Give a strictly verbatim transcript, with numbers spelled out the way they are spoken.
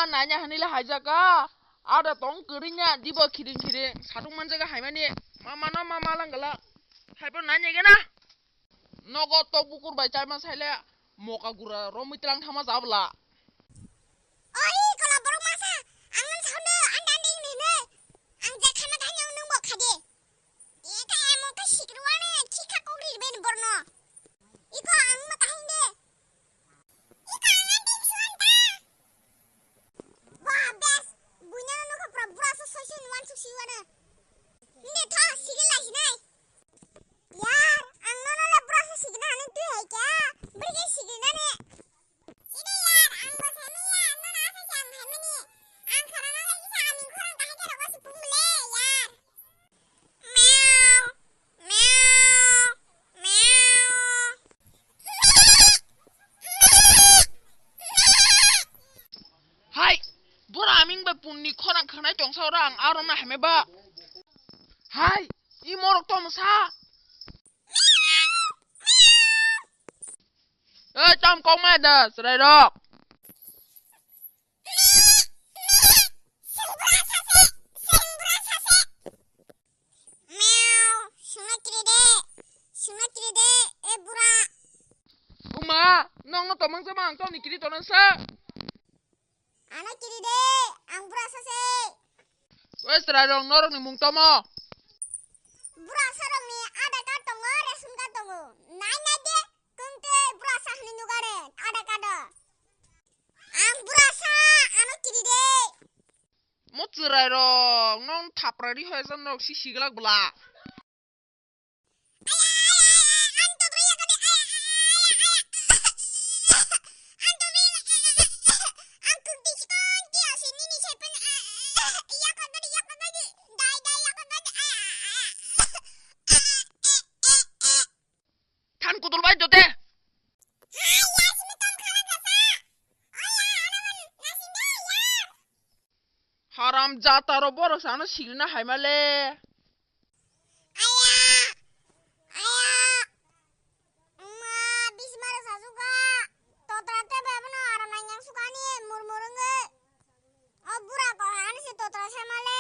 Nanya hanile haijaka. Ada tong kirinya dibo khiring khiring. Satung manjaga haimani. Mama no mama langgala. Haibo nanya gena. Nogo tok bukur bai chaima saile moka gura romwi tlang thama jabla. Oi, kola borok masa, ang nang saono ande ande ini ne. Ang je khama thani ang nung bo khade. Ita emo ka sikruane, chikha kogri ben borno. Iko ang ma tahinde. Iko ang ande suan ta. Wah, bes. Bunya no ka pro bura so soisin wan su siwana. Nde tho, sigil lai sinai. Yar, ang nono le bura so sigil hani tu hai kya? Buri ke sigil na ne. Sini yar, ang bo sami ya, nono asa jam hai mani. Ang khorang ang kisa amin khorang kahai khe rogo si pung le yar. Meow, meow, meow. Hai, bura aming bai punni khorang khanai tongsa ora ang aro na hame ba. Hai, i morok tom sa. Ei, tam kok ma da, chwrai rok. Meow, sungna kiri de, sungna kiri de, e bura. Uma, nong no tomang sama ang tong ni kiri tonan sa. Ano kiri de, ang bura sa se. Wes rai rong norok ni mung tomo. Bura sa rong ni ada card tongo, ration card tongo. Nai nai de, kung te bura sa hani nugare, ada card. Ang bura sa, ano kiri de. Mo chwrai rok, nong thapra ri hoi jan rok si siglak bla. Than kutul bai jote. Haram jata ro borok sa ano sigri na hai male. Aya, aya, ma bismar sa suka. Totra te bebno aram nang yang sukani mur mur nge. O bura ko han si totra sa male.